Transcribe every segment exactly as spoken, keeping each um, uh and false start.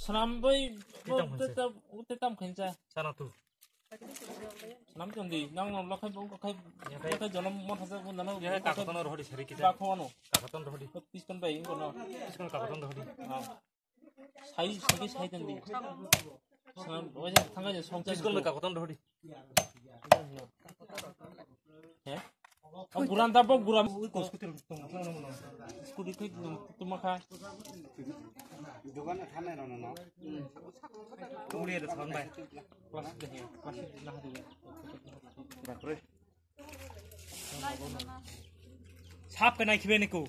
Swnam bai, tei tam khensa. Sana tu. Nam tong di, nang no lokhai bo, lokhai, lokhai jonom mon hasa bo nang. Ya, kakaton rohori sari kita. Ba khwano. Kakaton rohori. Piskon bai, ingko no. Piskon kakaton rohori. Ah. Sai, sai, sai tong di. Sana, oja, thanga je, song. Piskon bai kakaton rohori. He? O guran da bo guran. Scooty tong, tong, tong, tong. Scooty tong, tong, tong, tong, kha. Dogan thanai rano no. Tuli da thang bai. Sap ka nai khibe ni ko.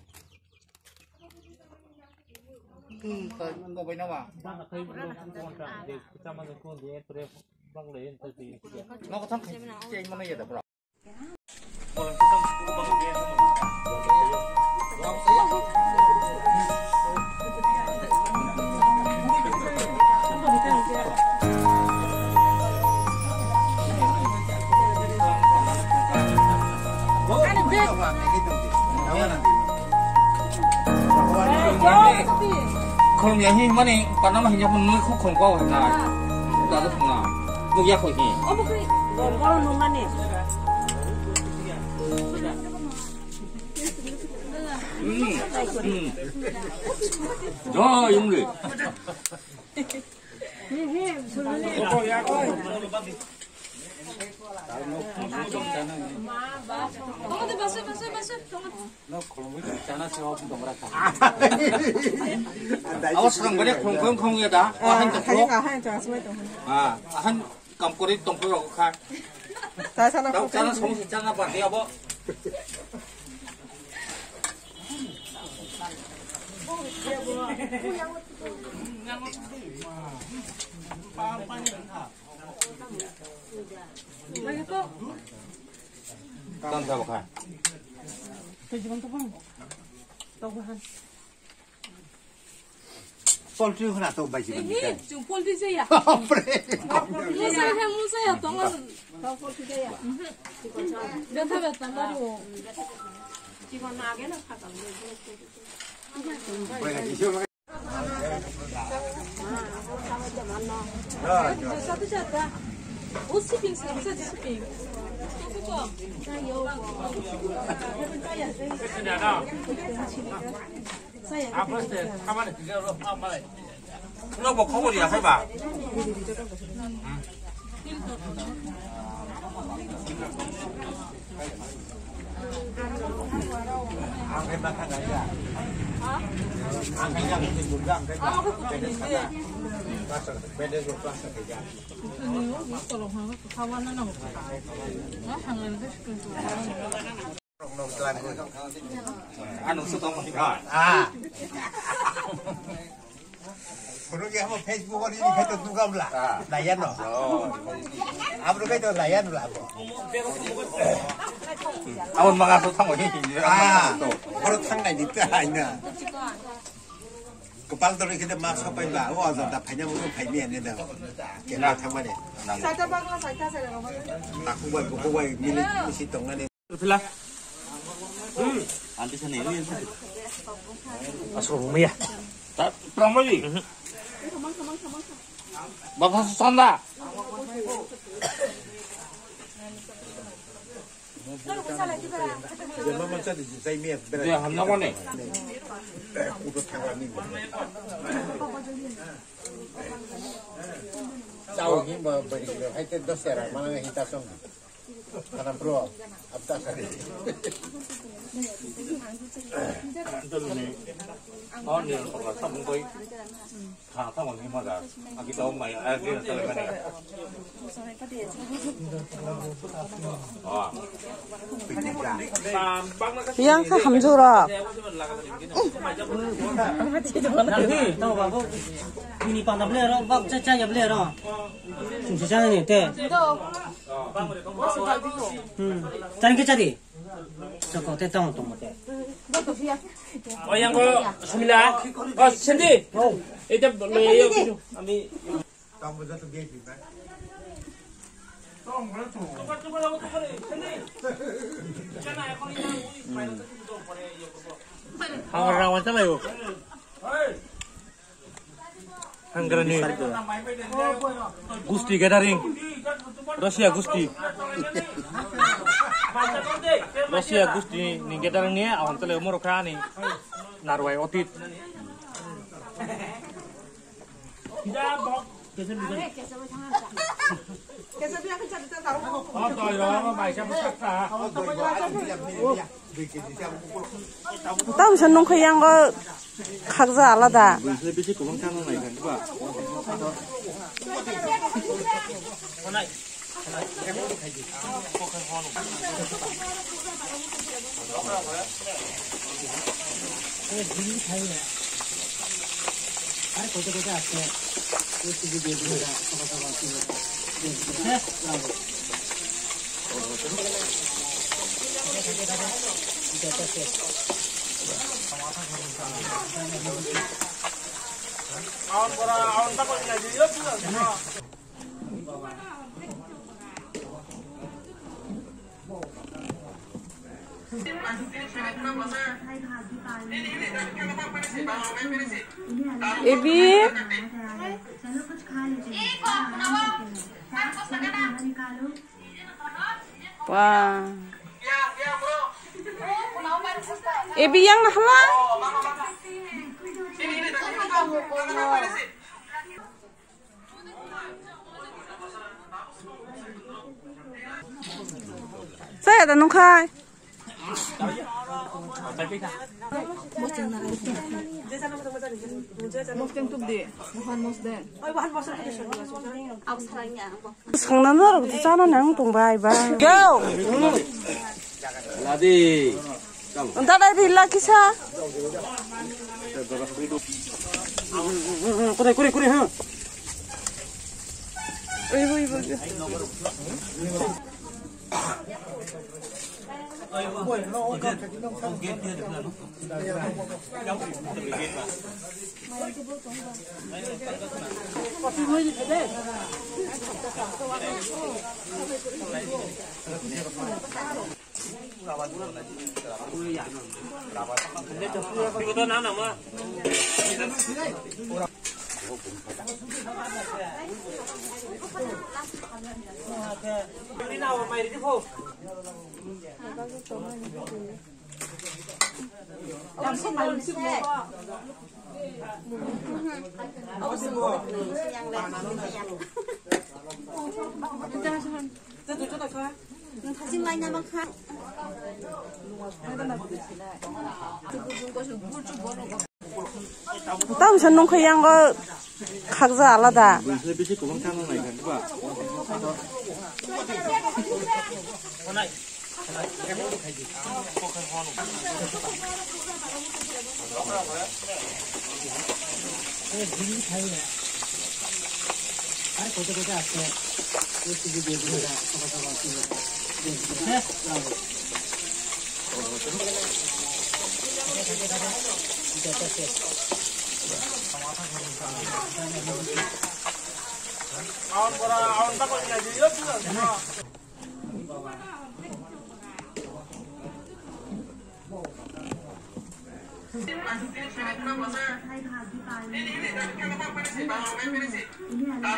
Hmm, ta ngo bai na wa. Bang kai bro, ko ta de, kita ma ko de, pre, bang le, ente ti. No ko thang kai, che mo na ya da bro. Khulum ya hi mani panama hinja pun nui khu khulum kau na. Dada sungna. Nuk ya koi hi. Omo kri. Boro nungmani. Hmm. Hmm. Jo, yung le. Abo swrang bade khong khong khong ya da. Ahan to. Ahan, ahan, ahan, chang smai tong. Ah, ahan kam kori tong kha. Ta sana. Dau khong chana khong. Song chana ba ya bo. Tang thabo kha. Poultry hwna to bai jiban. Ehe, chwng poultry jaya. Bapre. Musa he, musa ya tongo. Tau poultry jaya. Betha betha mari o. Chikon na age na khata. Bai na kiso. No bo khobor ya phai ba. Ang khe bakha nai ya. Ang khe yang sing burga, ang khe ba. Bede sana. Bede ro klasa khe ya. Ano su tong ka. Ah. Phuru ke amo Facebook ani khai to dugam la. Ah. Layan no. Oh. Abro khai to layan la abo. Abon maga to thango hi. Ah. Phuru thang nai di ta aina. Kepal to rikhe de mask sapai ba. O aja da phaina mo phaini ani da. Kena thangmani. Saita bagla saita sera. Aku bai buku bai milik misi tongani. Phila. Hmm. Anti sani, ini anti. Asal rumah ya. Tak, terang lagi. Bapak Susanda. Dia hamna kone. Udah tangani. Aw, himba bari kilo, hai te dos sera, mana ngai hita song. Kana bro, abta sari. Antul ni, oh, ni orang pernah sabun koi. Yang kha hamjura. Ini pandap le ro, bak cha cha ya le ro. Sungsi cha ni te. Hmm. Chan ke chari. Choko te tong tong te. O yang ko Sumila. O Sendi. Ita lo yo. Ami. Ang rawan sa layo. Hangrani Gusti gathering. Russia Gusti. Russia Gusti ni gathering ni awang tele umur kani narwai otit. Tam se nung khe yang go khakja alada. Ebi. Wah. Ebi yang nahla. Saya ada nungkai. Sangna norok chana nang tong bai ba. Yo. Ladi. Dadai rila kisa. Kore, kore, kore, ha. Oi, oi, oi. Tam se nung khe yang go khakja alada. Bisi kubang channel nai kha ba.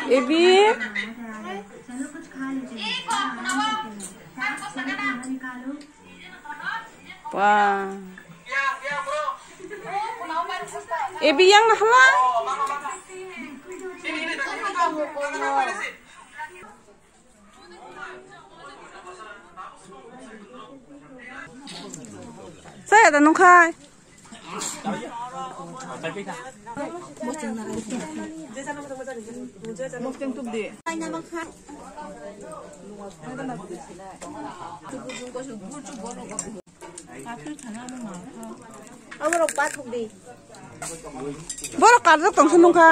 Ebi. Wah. Ebi yang nahla. Saya ada nungkhai. Borok karjak tongsa nungkha.